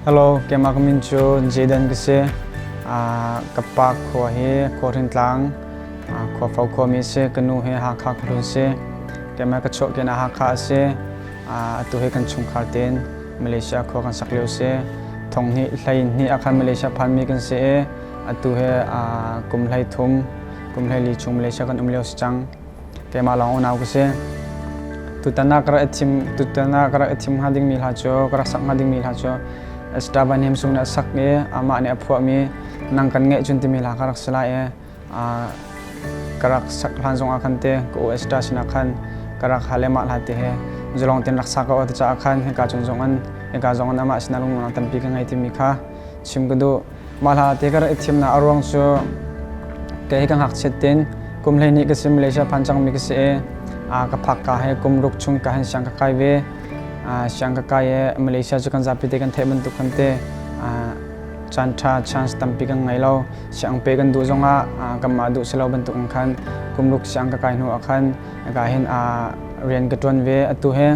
Hello, keimah ka min cu Jaden ka si. Ka pa khua hi Khuahrintlang, Khuafo khuami a si. Ka nu hi Hakha khuahlun si. Keimah ka chuahkehnak Hakha a si. Atu hi kan chungkhar tein Malaysia khua kan sak lio si. Thong hnih hlei hnih ah khan Malaysia phanmi kan si i atu hi kum hlei thum, kum hlei li chung Malaysia kan um lio si cang. Keimah lawng unau ka si. Tutan ah ka rak i thim tutan ah ka rak i thim hnga dingmi hla cu ka rak sak hnga dingmi hla cu Esther Van Him Sung nih a sak i amah nih a phuahmi Nang kan ngeih cun timi hla ka rak si lai i ka rak sak hlan zong ah khan te ka u Esther sinah khan ka rak hal i mah hla te he zulong ten rak sa ka aw ti caah khan hika cun zong an hika zong an amah sinah lungnuamnak tampi ka ngei timi kha chim ka duh. Mah hla te ka rak i thimnak a ruang cu kei hi ka ngakchiat tin kum 12 ka si Malaysia phan cangmi ka si i ka phak ka he kum ruk chung ka han siang ka kai ve. Siang ka kai i Malaysia cu kan zapi te kan theih bantuk khan te caan ṭha chance tampi kan ngei lo. Siang pe kan duh zongah kanmah duh si lo bantuk in khan kum ruk siang ka kai hnu ah khan ka hin rian ka ṭuan ve. Atu hi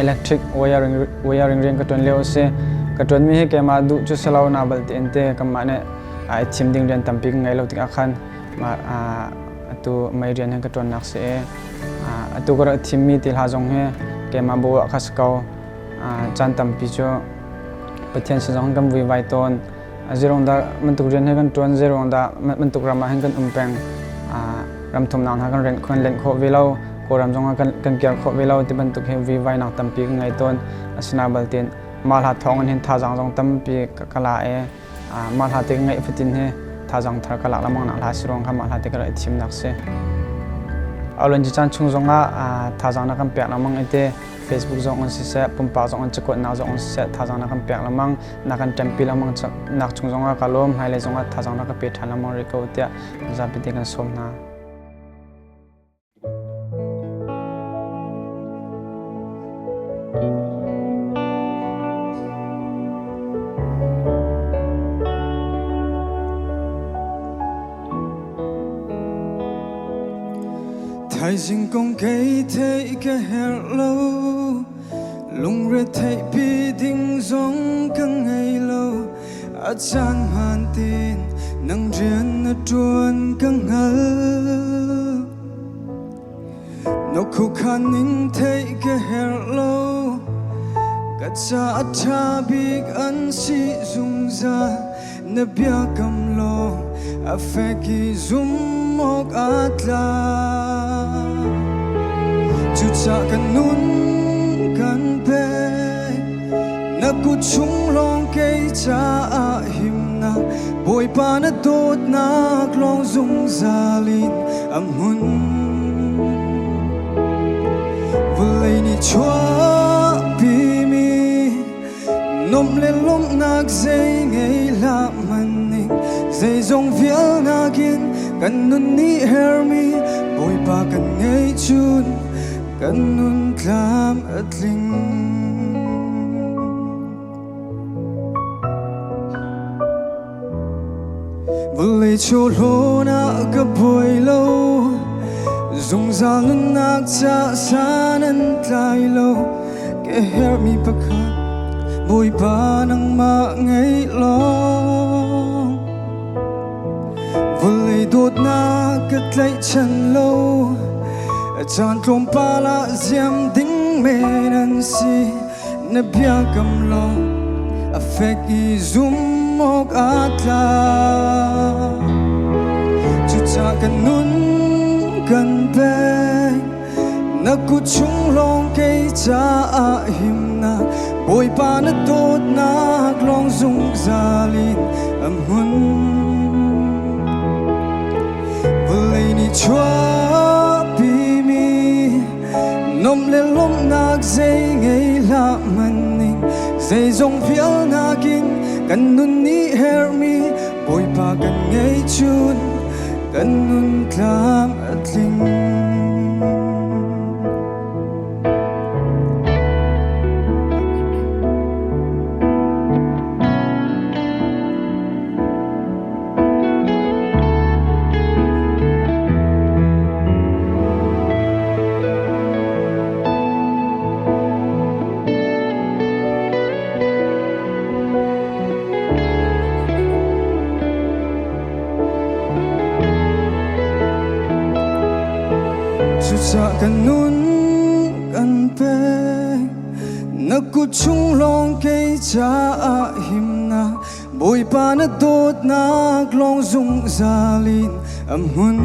Electric wiring rian ka ṭuan lio a si. Ka ṭuanmi hi keimah duh cu si lo na bal tein te kanmah nih i thim ding rian tampi ka ngei lo tikah khan atu mei rian hin ka ṭuannak si i atu ka rak thimmi ti hla zong hi keimah bu ah kha si ko. Caan tampi cu Pathian sin zong kan vuivai tawn. Zeirung dah bantuk rian hi kan ṭuan, zeirung dah bantuk ram ah hin kan um peng. Ram thumnak hna kan rent kan lenh khawh ve lo, Kawlram zong ah kan kir khawh ve lo ti bantuk hi vuivainak tampi ka ngei tawn. Asinain baltin mah hla thawng in hin thazaang zong tampi ka la i mah hla te ka ngaih fatin hi thazaang thar ka lak lengmang nak hla si ruang kha mah hla te ka rak i thimnak si. Aluan caan chung zong ah thazaang na kan pek lengmang i te Facebook zong in siseh, pumpak zong in cakuatnak zong in siseh thazaang na kan pek lengmang, na kan ṭempi lengmang nak chung zong ah ka lawm, hmailei zong ah thazaang na ka pe ṭhan lengmang rih ko tiah zapi te kan sawm hna. Thaizing kong kei theih ka herh lo lungre theihpi ding zong ka ngei lo a caan hmaan tein nang rian na ṭuan ka hngal na khuakhan ning theih ka herh lo ka ca a ṭha bik an si zungzal na biakam lawng a fek i zum awk aa tlak. Cucaah kan nun kan pek, na kut chung lawng kei caah himnak, Bawipa na dawtnak lawng zungzal in a hmun. Vawlei nih chuahpimi Nuamh le lawmhnak zei ngei hlah hmanh ning zeizong vial nakin kan nun nih hermi Bawipa kan ngeih cun kan nun tlam a tling. Vawlei chawhlawn ah ka buai lo zungzal nunnak ca san an tlai lo ka herhmi pakhat Bawipa nangmah ngeih lawng vawlei dawtnak ka tlaihchan lo caan tlawmpal ah ziam ding men an si na biakam lawng a fek i zum awk aa tlak. Cucaah kan nun kan pek, na kut chung lawng kei caah himnak, Bawipa na dawtnak lawng zungzal in a hmun. Vawlei nih chuahpimi Nuamh le lawmhnak zei ngei hlah hmanh ning zeizong vial nakin kan nun nih herhmi Bawipa kan ngei cun kan nun tlam a tling. Kan nun kan pek na kut chung lawng kei caah himnak Bawipa na dawtnak lawng zungzal in a hmun.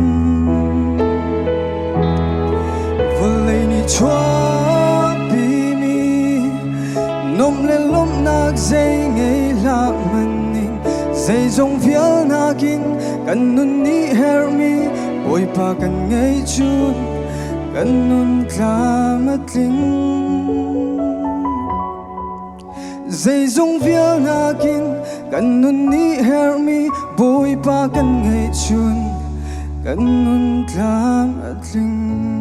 Vawlei nih chuahpimi nuamh le lawmhnak zei ngei hlah hmanning zeizong vial nakin kan nun nih herhmi Bawipa kan ngeihchun kan nun tlam a tling. Zeizong vial nakin kan nun nih herhmi Bawipa kan ngeihchun kan nun tlam a tling.